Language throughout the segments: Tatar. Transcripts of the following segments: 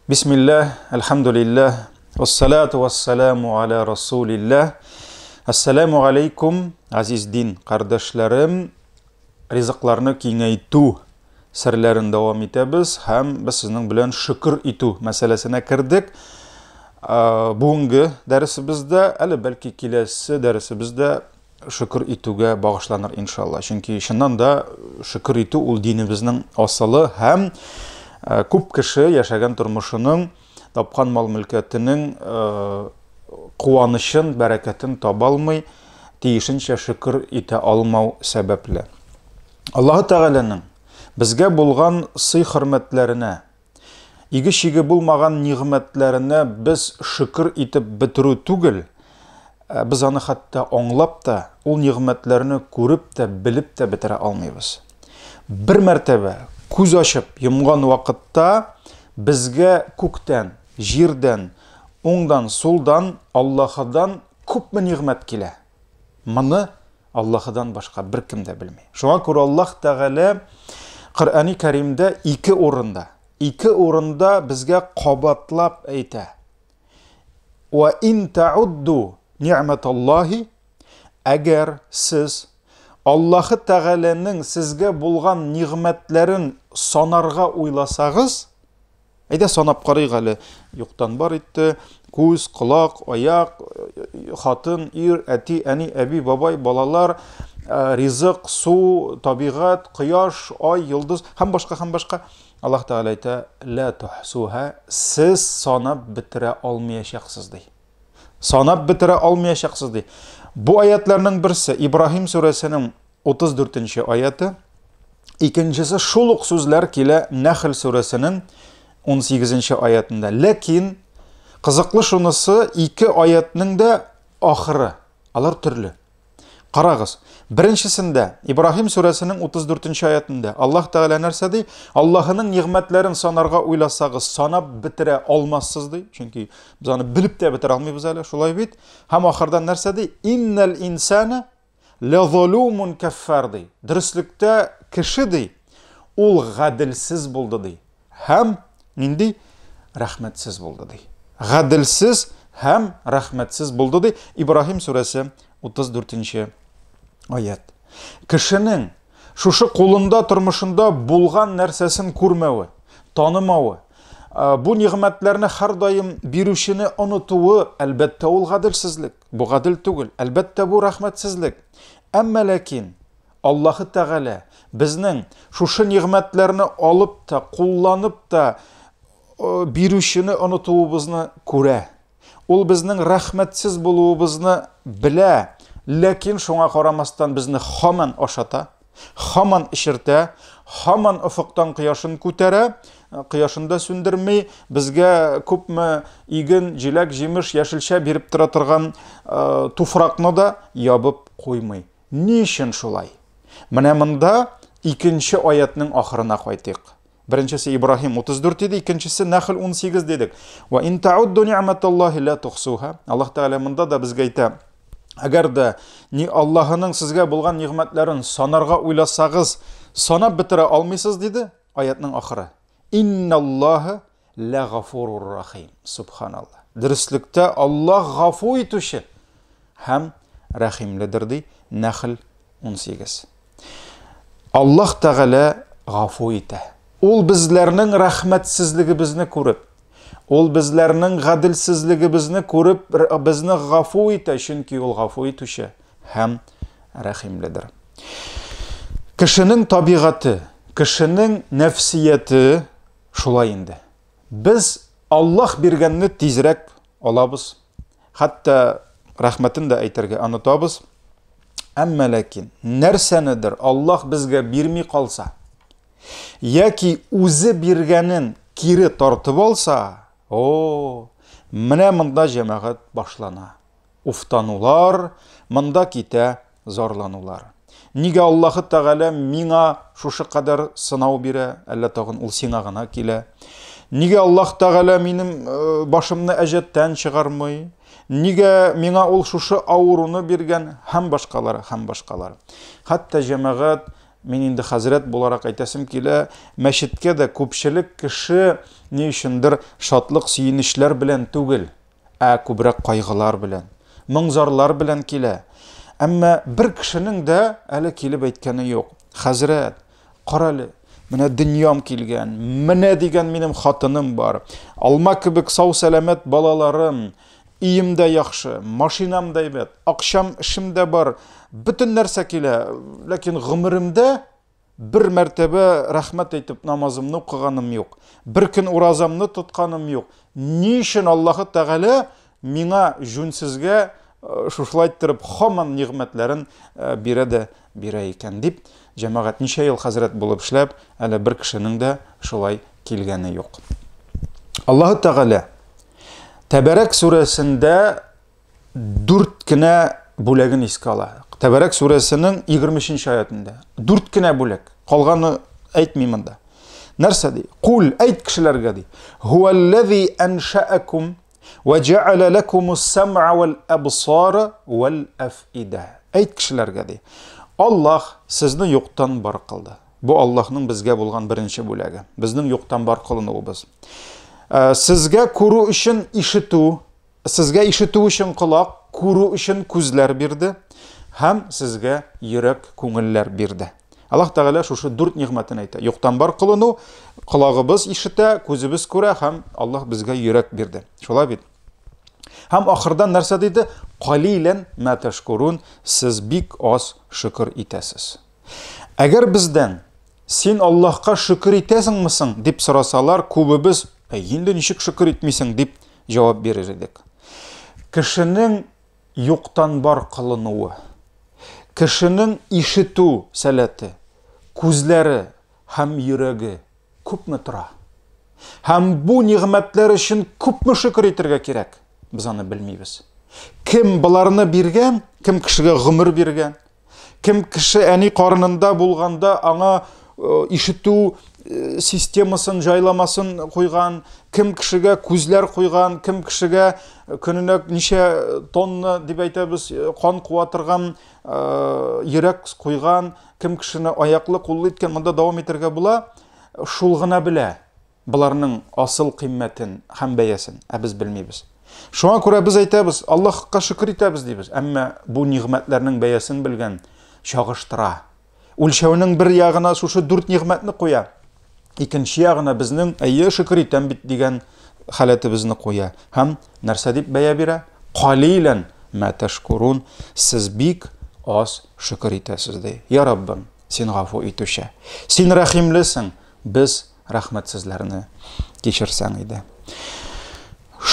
Бисмилләһ, әлхәмдүлилләһ, вассалату вассаламу аля расулилләһ. Ассаламу алейкум, азиз дин кардәшләрем. Ризыкларны киңәйтү серләрен дәвам итәбез һәм без сезнең белән шөкер итү мәсьәләсенә кердек. Бүгенге дәресебездә, әле бәлки киләсе дәресебездә шөкер итүгә багышланыр иншалла. Чөнки чыннан да шөкер итү ул динебезнең асылы һәм э, күп кеше яшәгән тормышының тапкан мал-мөлкәтенең э, куанычын, бәрәкәтен таба алмый, тиешенчә шөкер итә алмау сәбәпле. Аллаһы Тәгаләнең безгә булган сый-хөрмәтләренә, Иге-чиге булмаган нигъмәтләренә без шөкер итеп бетерү түгел, ә без аны хәтта аңлап та, ул нигъмәтләрне күреп тә, белеп тә бетерә алмыйбыз. Бер мәртәбә күз ачып йомган вакытта безгә күктән, җирдән, уңдан, сулдан, Аллаһыдан күпме нигъмәт килә. Моны Аллаһыдан башка беркем дә белми. Шуңа күрә Аллаһ Тәгалә Коръәни Кәримдә ике урында, ике урында безгә кабатлап әйтә. Ва ин таудду ни'маталлаһи әгәр сез Аллаһы Тәгаләнең сезгә булган нигъмәтләрен санарга уйласагыз, Әйдә санап карыйк әле. Юктан бар итте. Күз, колак, аяк, хатын, ир, әти, әни, әби, бабай, балалар, э, ризык, су, табигать, кояш, ай, йолдыз һәм башка һәм башка. Аллаһ Тәгалә әйтә: "Ла тухсуха", сез санап бетерә алмаячаксыз ди. Санап бетерә алмаячаксыз ди. Бу аятларның берсе Ибраһим сүрәсенең 34 нче аяты. Икенчесе шул ук сүзләр килә Нәхл сүрәсенең 18 нче аятында. Ләкин кызыклы шунысы, ике аятның да ахыры, алар төрле. Карагыз, беренчесендә Ибраһим сүрәсенең 34 нче аятында Аллаһ Тәгалә нәрсә ди? Аллаһының нигъмәтләрен санарга уйласагыз, санап бетерә алмассыз ди. Чөнки без аны белеп тә бетерә алмыйбыз әле, шулай бит? Һәм ахырдан нәрсә ди? Иннәл инсана Ләзалумун кәффар ди. Дөреслектә кеше ди, ул гаделсез булды ди. Һәм нинди? Рәхмәтсез булды ди. Гаделсез һәм рәхмәтсез булды ди. Ибраһим сүрәсе 34 аят. Кешенең шушы кулында тормышында булган нәрсәсен күрмәве, танымавы, бу нигъмәтләрне һәрдаим бирүчене онытуы, әлбәттә, ул гаделсезлек. Бу гадел түгел, әлбәттә, бу рәхмәтсезлек. Әмма ләкин Аллаһы Тәгалә безнең шушы нигъмәтләрне алып та, кулланып та э, бирүчене онытуыбызны күрә. Ул безнең рәхмәтсез булуыбызны белә, ләкин шуңа карамастан безне һаман ашата, һаман эчертә, һаман офыктан кояшын күтәрә, кояшын да сүндерми, безгә күпме иген, җиләк, җимеш, яшелчә биреп тора торган э, туфракны да ябып куймый. Ни өчен шулай? Менә монда икенче аятның ахырына кайтыйк. Беренчесе Ибраһим 34 иде, икенчесе Нәхл 18 дидек. Ва ин таудду ни'маталлаһи ла тухсуха. Аллаһ Тәгалә монда да безгә әйтә, әгәр дә ни Аллаһының сезгә булган нигъмәтләрен санарга уйласагыз, санап бетерә алмыйсыз диде аятның ахыры. Инналлаһа ла гафурур рахим. Субханаллаһ. Дөреслектә Аллаһ гафу итүче һәм рәхимледер ди Нәхл 18. Аллаһ Тәгалә гафу итә. Ул безләрнең рәхмәтсезлегебезне күреп, ул безләрнең гаделсезлегебезне күреп, безне гафу итә, чөнки ул гафу итүче һәм рәхимледер. Кешенең табигате, кешенең нәфсияте шулай инде. Без Аллаһ биргәнне тизрәк алабыз. Хәтта рәхмәтен дә әйтергә онытабыз. Әмма ләкин нәрсәнедер Аллаһ безгә бирми калса, яки үзе биргәнен кире тартып алса, о, менә монда җәмәгать башлана. Уфтанулар, монда китә зарланулар. Нигә Аллаһы Тәгалә миңа шушы кадәр сынау бирә, әллә тагын ул сиңа гына килә? Нигә Аллаһ Тәгалә минем э, башымны әҗәттән чыгармый? Нигә миңа ул шушы авыруны биргән һәм башкалар, һәм башкалар. Хәтта җәмәгать Мин инде хәзрәт буларак әйтәсем килә, мәчеткә дә күпчелек кеше ни өчендер шатлык, сөенечләр белән түгел, ә күбрәк кайгылар белән, моң-зарлар белән килә. Әмма бер кешенең дә әле килеп әйткәне юк. Хәзрәт, карале, менә дөньям килгән, менә дигән минем хатыным бар, алма кебек сау-сәламәт балаларым, өем дә яхшы, машинам да әйбәт, акчам, эшем дә бар, бөтен нәрсә килә, ләкин гомеремдә бер мәртәбә рәхмәт әйтеп намазымны укыганым юк, бер көн уразамны тотканым юк. Ни өчен Аллаһы Тәгалә миңа җүнсезгә шушылай иттереп һаман нигъмәтләрен бирә дә бирә икән дип, җәмәгать ничә ел хәзрәт булып эшләп, әле бер кешенең дә шулай килгәне юк. Аллаһы Тәгалә Тәбәрәк сүрәсендә дүрт кенә бүләген искә ала. Тәбәрәк сүрәсенең 23 аятында. Дүрт кенә бүләк. Калганы әйтми монда. Нәрсә ди? Кул, әйт кешеләргә ди. Хуаллази аншаакум ва җәалә лакумус сам'a вал абсара вал афида. Әйт кешеләргә ди. Аллаһ сезне юктан бар кылды. Бу Аллаһның безгә булган беренче бүләге. Безнең юктан бар кылынуыбыз. Сезгә күрү өчен ишетү, Сезгә ишетү өчен колак, күрү өчен күзләр бирде һәм сезгә йөрәк, күңелләр бирде. Аллаһ Тәгалә шушы дүрт нигъмәтен әйтә. Юктан бар кылыну, колагыбыз ишетә, күзебез күрә һәм Аллаһ безгә йөрәк бирде. Шулай бит? Һәм ахырдан нәрсә диде? Калилән мә тәшкурун, сез бик аз шөкер итәсез. Әгәр бездән Син Аллаһка шөкер итәсеңме соң? дип сорасалар, күбебез, Ә инде ничек шөкер итмисең? дип җавап бирер идек. Кешенең юктан бар кылынуы, кешенең ишетү сәләте, күзләре һәм йөрәге күпме тора? Һәм бу нигъмәтләр өчен күпме шөкер итергә кирәк? Без аны белмибез. Кем боларны биргән, кем кешегә гомер биргән, Кем кеше әни карынында булганда аңа э, ишетү э, системасын, җайламасын куйган, кем кешегә күзләр куйган, кем кешегә э, көненә ничә тонна дип әйтәбез, кан куа торган йөрәк куйган, кем кешене аяклы, куллы иткән, монда дәвам итәргә була, шул гына белә. Боларның асыл кыйммәтен һәм бәясен, ә без белмибез. Шуңа күрә без әйтәбез, Аллаһка шөкер итәбез дибез, әмма бу нигъмәтләрнең бәясен белгән чагыштыра. Үлчәүнең бер ягына шушы дүрт нигъмәтне куя, икенче ягына безнең әйе шөкер итәм бит дигән халәтебезне куя. Һәм нәрсә дип бәя бирә? Калилән мә тәшкурун, сез бик аз шөкер итәсез ди. Я Раббым, син гафу итүче. Син рәхимлесең, без рәхмәтсезләрне кичерсәң иде.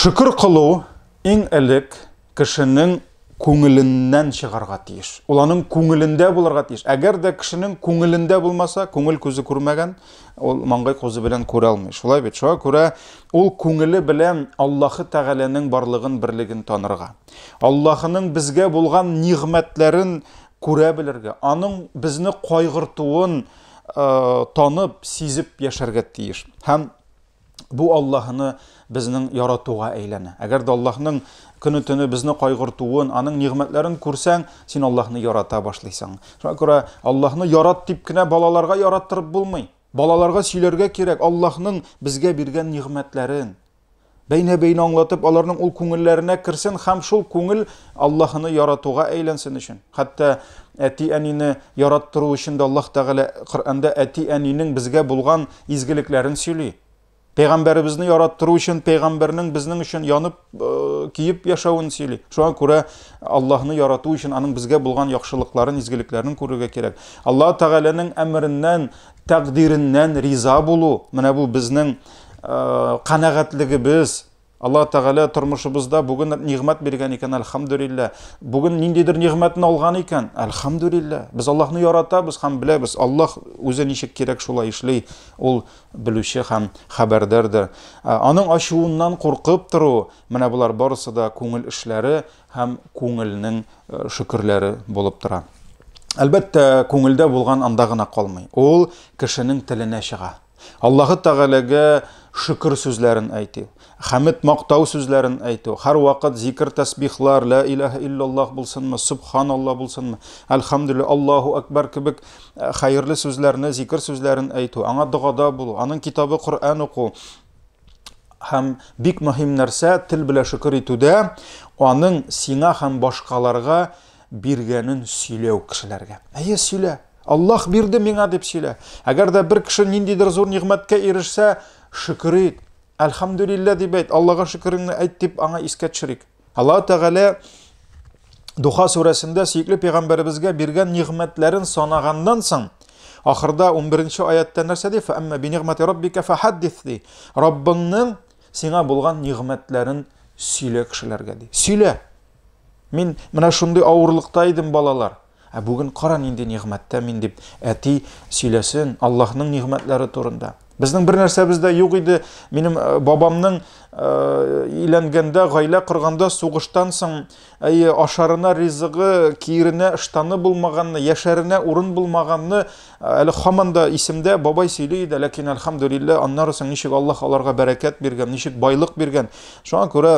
Шөкер кылу иң элек кешенең күңеленнән чыгарга тиеш. Ул аның күңелендә булырга тиеш. Әгәр дә кешенең күңелендә булмаса, күңел күзе күрмәгән, ул маңгай күзе белән күрә алмый. Шулай бит. Шуңа күрә ул күңеле белән Аллаһы Тәгаләнең барлыгын, берлеген танырга. Аллаһының безгә булган нигъмәтләрен күрә белергә, аның безне кайгыртуын Э, танып, сизеп яшәргә тиеш. Һәм бу Аллаһыны безнең яратуга әйләнә. Әгәр дә Аллаһның көне-төне безне кайгыртуын, аның нигъмәтләрен күрсәң, син Аллаһны ярата башлыйсың. Шуңа күрә Аллаһны ярат дип кенә балаларга яраттырып булмый. Балаларга сөйләргә кирәк Аллаһның безгә биргән нигъмәтләрен. Бәйнә-бәйнә аңлатып, аларның ул күңелләренә керсен һәм шул күңел Аллаһыны яратуга әйләнсен өчен. Хәтта әти-әнине яраттыру өчен дә Аллаһ Тәгалә Коръәндә әти-әнинең безгә булган изгелекләрен сөйли. Пәйгамбәребезне яраттыру өчен пәйгамбәрнең безнең өчен янып, э, киеп яшәвен сөйли. Шуңа күрә Аллаһны ярату өчен аның безгә булган яхшылыкларын, изгелекләрен күрергә кирәк. Аллаһ Тәгаләнең әмереннән, тәкъдиреннән риза булу, менә бу безнең канәгатьлегебез. Алла Тәгалә тормышыбызда бүген нигъмәт биргән икән, әлхәмдүлиллә. Бүген ниндидер нигъмәтне алган икән, әлхәмдүлиллә. Без Аллаһны яратабыз һәм беләбез, Аллаһ үзе ничек кирәк шулай эшли, ул белүче һәм хәбәрдәрдер. Аның ачуыннан куркып тору, менә болар барысы да күңел эшләре һәм күңелнең шөкерләре булып тора. Әлбәттә, күңелдә булган анда гына калмый. Ул кешенең теленә чыга. Аллаһы Тәгаләгә шөкер сүзләрен әйтү, хәмед мактау сүзләрен әйтү, һәрвакыт зикр тәсбихлар, ла илаһа иллаллаһ булсынмы, субханаллаһ булсынмы, әлхәмдүлилләһ, Аллаһу акбар кебек хәерле сүзләрне, зикр сүзләрен әйтү, аңа догада булу, аның китабы Коръән уку. Һәм бик мөһим нәрсә, тел белән шөкер итүдә аның сиңа һәм башкаларга биргәнен сөйләү кешеләргә. Әйе, сөйлә. Аллаһ бирде миңа дип сөйлә. Әгәр дә бер кеше ниндидер зур нигъмәткә ирешсә, шөкер ит. Әлхәмдүлилләһ дип әйт, Аллаһга шөкереңне әйт дип аңа искә төшерик. Аллаһ Тәгалә Духа сүрәсендә сөекле пәйгамбәребезгә биргән нигъмәтләрен санаганнан соң, ахырда 11 аятта нәрсә ди? Фа әмма би нигъмәти раббика фахаддис ди. Раббыңның сиңа булган нигъмәтләрен сөйлә кешеләргә ди. Сөйлә. Мин менә шундый авырлыкта идем, балалар. Ә бүген кара нинди нигъмәттә мин дип әти сөйләсен Аллаһның нигъмәтләре турында. Безнең бер нәрсәбез дә юк иде. Минем бабамның өйләнгәндә, гаилә корганда сугыштан соң әйе, ашарына ризыгы, киеренә ыштаны булмаганны, яшәренә урын булмаганны әле һаман да исемдә, бабай сөйли иде, ләкин әлхәмдүлилләһ, аннары соң ничек Аллаһ аларга бәрәкәт биргән, ничек байлык биргән. Шуңа күрә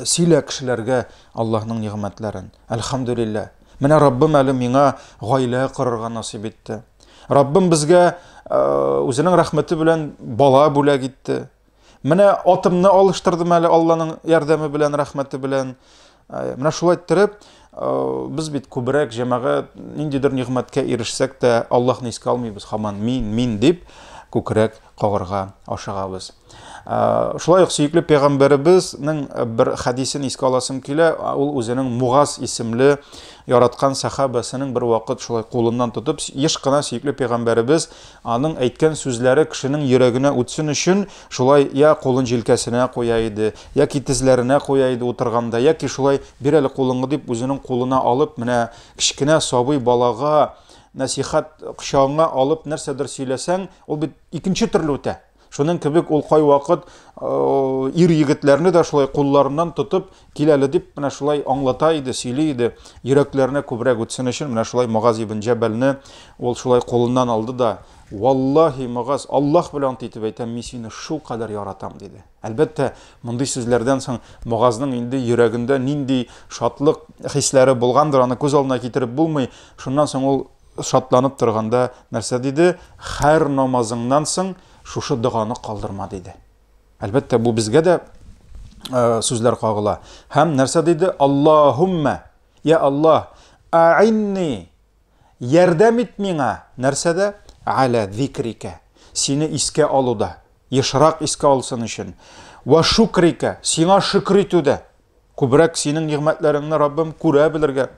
сөйлә кешеләргә Аллаһның нигъмәтләрен. Әлхәмдүлилләһ. Менә Раббым әле миңа гаилә корырга насыйп итте. Раббым безгә үзенең рәхмәте белән бала бүләк итте. Менә атымны алыштырдым әле Алланың ярдәме белән, рәхмәте белән. Менә шулай иттереп, без бит күбрәк җәмәгать ниндидер нигъмәткә ирешсәк тә, Аллаһны искә алмыйбыз, һаман мин, мин дип күкрәк кагырга ашыгабыз. Шулай ук сөекле пәйгамбәребезнең бер хәдисен искә аласым килә. Ул үзенең Мугаз исемле яраткан сәхабәсенең бер вакыт шулай кулыннан тотып, еш кына сөекле пәйгамбәребез аның әйткән сүзләре кешенең йөрәгенә үтсен өчен шулай я кулын җилкәсенә куя иде, яки тезләренә куя иде утырганда, яки шулай бир әле кулыңны дип үзенең кулына алып, менә кечкенә сабый балага нәсихәт кочагыңа алып нәрсәдер сөйләсәң, ул бит икенче төрле үтә. Шуның кебек ул кайвакыт ир егетләрне дә шулай кулларыннан тотып, кил әле дип менә шулай аңлата иде, сөйли иде. Йөрәкләренә күбрәк үтсен өчен менә шулай Мугаз ибн Җәбәлне ул шулай кулыннан алды да, Валлаһи, Мугаз, Аллаһ белән ант итеп әйтәм, мин сине шулкадәр яратам, диде. Әлбәттә, мондый сүзләрдән соң Мугазның инде йөрәгендә нинди шатлык хисләре булгандыр, аны күз алдына китереп булмый. Шуннан соң ул шатланып торганда нәрсә диде? Хәр намазыңнан соң шушы доганы калдырма, диде. Әлбәттә, бу безгә дә сүзләр кагыла. Һәм нәрсә диде? Аллаһумма, я Аллаһ, аинни, ярдәм ит миңа, нәрсәдә? Аля зикрика, сине искә алуда, ешрак искә алсын өчен. Ва шукрика, сиңа шөкер итүдә. Күбрәк синең нигъмәтләреңне, Раббым, күрә белергә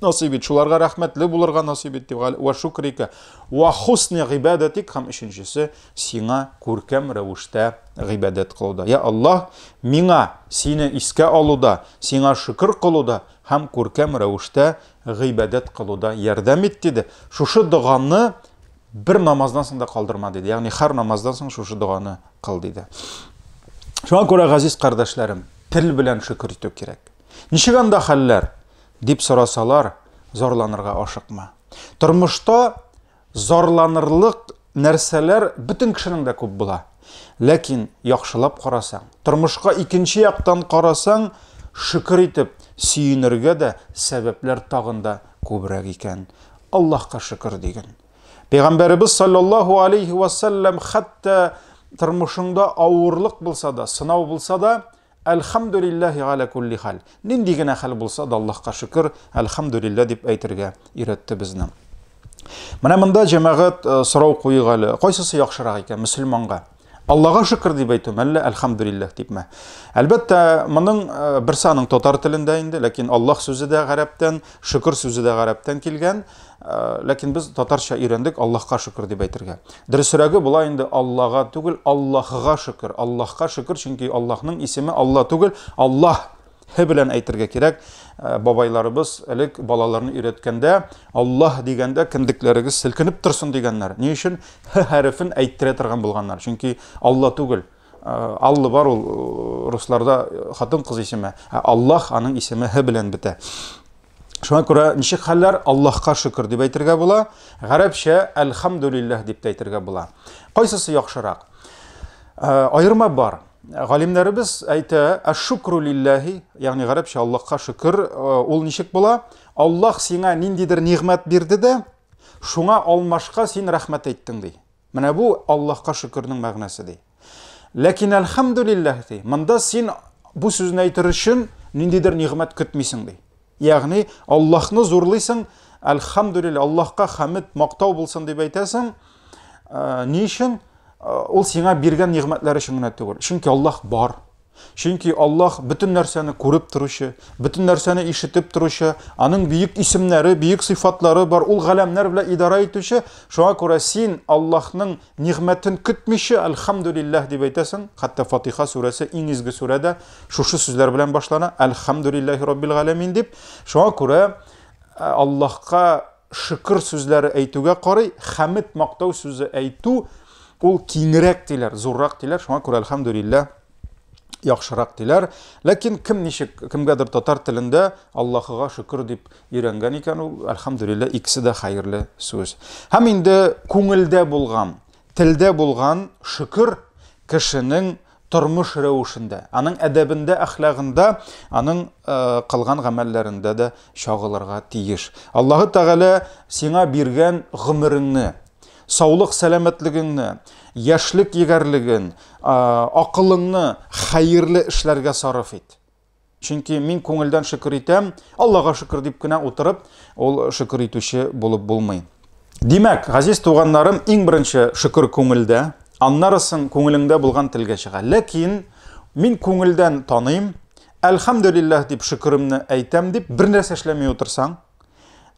насыйп ит, шуларга рәхмәтле булырга насыйп ит, дип, вә шукрика, вә хусни гыйбадәтик, һәм өченчесе, сиңа күркәм рәвештә гыйбадәт кылуда. Я Аллаһ, миңа сине искә алуда, сиңа шөкер кылуда һәм күркәм рәвештә гыйбадәт кылуда ярдәм ит, диде. Шушы доганы бер намаздан соң да калдырма, диде. Ягъни һәр намаздан соң шушы доганы кыл, диде. Шуңа күрә, газиз кардәшләрем, тел белән шөкер итү кирәк. Ничек анда хәлләр? Дип сорасалар, зарланырга ашыкма. Тормышта зарланырлык нәрсәләр бөтен кешенең дә күп була. Ләкин яхшылап карасаң, тормышка икенче яктан карасаң, шөкер итеп сөенергә дә сәбәпләр тагын да күбрәк икән. Аллаһка шөкер диген. Пәйгамбәребез саллаллаһу алейхи ва саллям хәтта тормышыңда авырлык булса да, сынау булса да, Әлхәмдүлилләһи галә күлли хәл. Нинди генә хәл булса да, Аллаһка шөкер, әлхәмдүлилләһ дип әйтергә өйрәтте безне. Менә монда җәмәгать сорау куйыйк әле. Кайсысы яхшырак икән мөселманга? Аллага шөкер дип әйтүме, әллә әлхәмдүлилләһ дипме? Әлбәттә, моның берсе аның татар телендә инде, ләкин Аллаһ сүзе дә гарәптән, шөкер сүзе дә гарәптән килгән. Ләкин без татарча өйрәндек Аллаһка шөкер дип әйтергә. Дөресрәге була инде Аллага түгел, Аллаһыга шөкер. Аллаһка шөкер, чөнки Аллаһның исеме Алла түгел, Аллаһ Һе белән әйтергә кирәк. Бабайларыбыз элек балаларны өйрәткәндә, Аллаһ дигәндә кендекләрегез селкенеп торсын дигәннәр. Ни өчен? Һе хәрефен әйттерә торган булганнар. Чөнки Алла түгел. Алла бар ул русларда хатын-кыз исеме. Ә Аллаһ аның исеме һе белән бетә. Шуңа күрә ничек хәлләр? Аллаһка шөкер дип әйтергә була. Гарәпчә әлхәмдүлилләһ дип тә әйтергә була. Кайсысы яхшырак? Аерма бар. Галимнәребез әйтә, әш-шукру лилләһи, ягъни гарәпчә Аллаһка шөкер, ул ничек була? Аллаһ сиңа ниндидер нигъмәт бирде дә, шуңа алмашка син рәхмәт әйттең ди. Менә бу Аллаһка шөкернең мәгънәсе ди. Ләкин әлхәмдүлилләһ ди. Монда син бу сүзне әйтер өчен ниндидер нигъмәт көтмисең ди. Ягъни Аллаһны зурлыйсың, әлхәмдүлилләһ, Аллаһка хәмд, мактау булсын дип әйтәсең. Ни өчен? Ул сиңа биргән нигъмәтләр өчен генә түгел. Чөнки Аллаһ бар. Чөнки Аллаһ бөтен нәрсәне күреп торучы, бөтен нәрсәне ишетеп торучы, аның бөек исемнәре, бөек сыйфатлары бар, ул галәмнәр белән идарә итүче. Шуңа күрә син Аллаһның нигъмәтен көтмичә, әлхәмдүлилләһ дип әйтәсең. Хәтта Фатиха сүрәсе иң изге сүрә дә шушы сүзләр белән башлана, әлхәмдүлилләһи раббил галәмин дип. Шуңа күрә Аллаһка шөкер сүзләре әйтүгә карый, хәмед мактау сүзе әйтү ул киңрәк диләр, зуррак диләр. Шуңа күрә әлхәмдүлилләһ яхшырак диләр. Ләкин кем ничек, кемгәдер татар телендә Аллаһыга шөкер дип өйрәнгән икән ул, әлхәмдүлилләһ, икесе дә хәерле сүз. Һәм инде күңелдә булган, телдә булган шөкер кешенең тормыш рәвешендә, аның әдәбендә, әхлагында, аның кылган гамәлләрендә дә чагылырга тиеш. Аллаһы Тәгалә сиңа биргән гомереңне, саулык сәламәтлегеңне, яшьлек егәрлеген, акылыңны хәерле эшләргә сарыф ит. Чөнки мин күңелдән шөкер итәм, Аллага шөкер дип кенә утырып, ул шөкер итүче булып булмый. Димәк, газиз туганнарым, иң беренче шөкер күңелдә, аннарысын күңелеңдә булган телгә чыга. Ләкин мин күңелдән таныйм, әлхәмдүлилләһ дип шөкеремне әйтәм дип бер нәрсә эшләми утырсаң,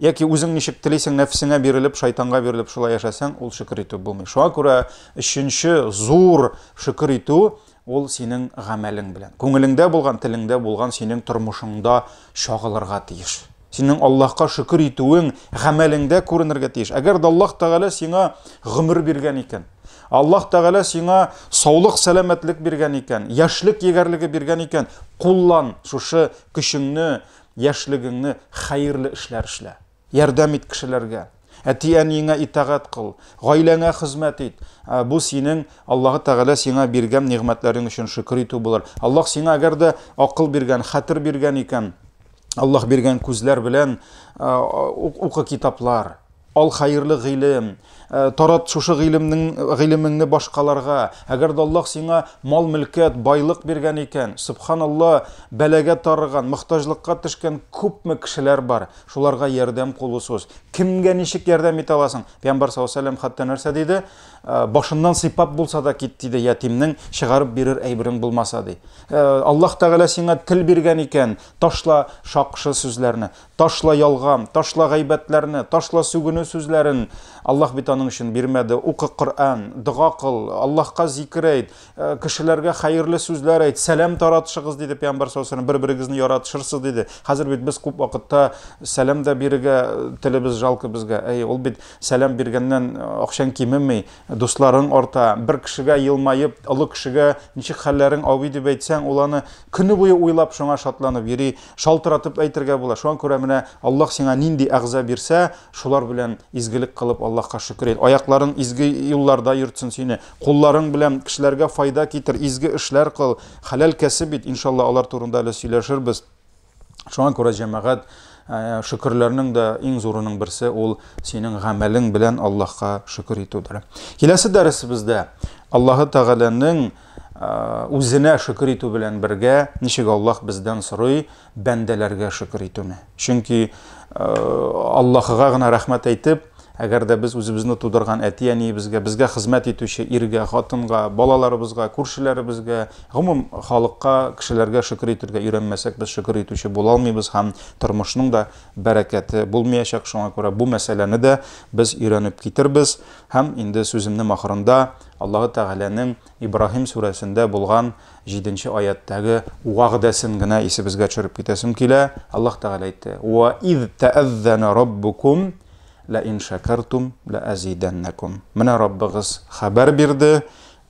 яки үзең ничек телисең, нәфсеңә бирелеп, шайтанга бирелеп шулай яшәсәң, ул шөкер итү булмый. Шуңа күрә өченче зур шөкер итү ул синең гамәлең белән. Күңелеңдә булган, телеңдә булган синең тормышыңда чагылырга тиеш. Синең Аллаһка шөкер итүең гамәлеңдә күренергә тиеш. Әгәр дә Аллаһ Тәгалә сиңа гомер биргән икән, Аллаһ Тәгалә сиңа саулык, сәламәтлек биргән икән, яшьлек егәрлеге биргән икән, куллан шушы көчеңне, яшьлегеңне хәерле эшләр эшлә. Ярдәм ит кешеләргә. Әти-әниеңә итагать кыл, гаиләңә хезмәт ит. Бу синең Аллаһы Тәгалә сиңа биргән нигъмәтләрең өчен шөкер итү булыр. Аллаһ сиңа әгәр дә акыл биргән, хәтер биргән икән, Аллаһ биргән күзләр белән укы китаплар, ал хәерле гыйлем, тарат шушы гыйлемнең гыйлемеңне башкаларга. Әгәр дә Аллаһ сиңа мал-мөлкәт, байлык биргән икән, субханалла, бәлагә тарыган, мохтаҗлыкка төшкән күпме кешеләр бар. Шуларга ярдәм кулы суз. Кемгә ничек ярдәм итә аласың? Пәйгамбәр саллаллаһу алейһи хәтта нәрсә диде? Башыннан сыйпап булса да кит диде, ятимнең чыгарып бирер әйберең булмаса ди. Аллаһ Тәгалә сиңа тел биргән икән, ташла шакшы сүзләрне, ташла ялган, ташла гайбәтләрне, ташла сүгенү сүзләрен. Аллаһ бит аның өчен бирмәде. Укы Коръән, дога кыл, Аллаһка зикер әйт. Кешеләргә хәерле сүзләр әйт, сәлам таратышыгыз, диде Пәйгамбәр саллаллаһу алейһи вәсәлләм, бер-берегезне яратышырсыз, диде. Хәзер бит без күп вакытта сәлам дә бирергә телебез жалко безгә. Әй, ул бит сәлам биргәннән акчаң кимеми, дусларың арта. Бер кешегә елмаеп, олы кешегә ничек хәлләрең, абый дип әйтсәң, ул аны көне буе уйлап, шуңа шатланып йөри. Шалтыратып әйтергә була. Шуңа күрә менә Аллаһ сиңа нинди әгъза бирсә, шулар белән изгелек кылып Аллаһка шөкер ит. Аякларың изге юлларда йөртсен сине. Кулларың белән кешеләргә файда китер, изге эшләр кыл, хәләл кәсеп ит, иншалла, алар турында әле сөйләшербез. Шуңа күрә, җәмәгать, шөкерләрнең дә иң зурының берсе ул синең гамәлең белән Аллаһка шөкер итүдер. Киләсе дәресебездә Аллаһы Тәгаләнең үзенә шөкер итү белән бергә, ничек Аллаһ бездән сорый, бәндәләргә шөкер итүне. Чөнки Аллаһыга гына рәхмәт әйтеп, әгәр дә без үзебезне тудырган әти-әниебезгә, безгә хезмәт итүче иргә, хатынга, балаларыбызга, күршеләребезгә, гомум халыкка, кешеләргә шөкер итергә өйрәнмәсәк, без шөкер итүче була алмыйбыз һәм тормышның да бәрәкәте булмаячак. Шуңа күрә бу мәсьәләне дә без өйрәнеп китербез. Һәм инде сүземнең ахырында Аллаһы Тәгаләнең Ибраһим сүрәсендә булган җиденче аятьтәге вәгъдәсен генә исебезгә төшереп китәсем килә. Аллаһ Тәгалә әйтте: "Ва из тәәззәнә раббукум ла ин шакартум ла азиданнакум". Менә Раббыгыз хәбәр бирде,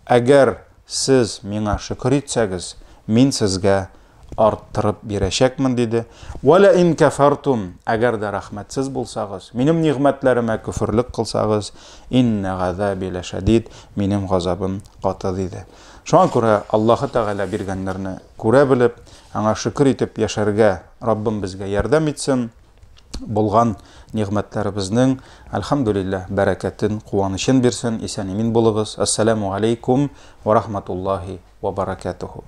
әгәр сез миңа шөкер итсәгез, мин сезгә арттырып бирәчәкмен, диде. Вә лә ин кәфәртум, әгәр дә рәхмәтсез булсагыз, минем нигъмәтләремә көферлек кылсагыз, иннә газаби ләшәдид, минем газабым каты, диде. Шуңа күрә Аллаһы Тәгалә биргәннәрне күрә белеп, аңа шөкер итеп яшәргә Раббым безгә ярдәм итсен. Булган нигъмәтләребезнең, әлхәмдүлилләһ, бәрәкәтен, куанычын бирсен. Исән-имин булыгыз. Әссәләмү алейкум вә рахматуллаһи вә баракатуху.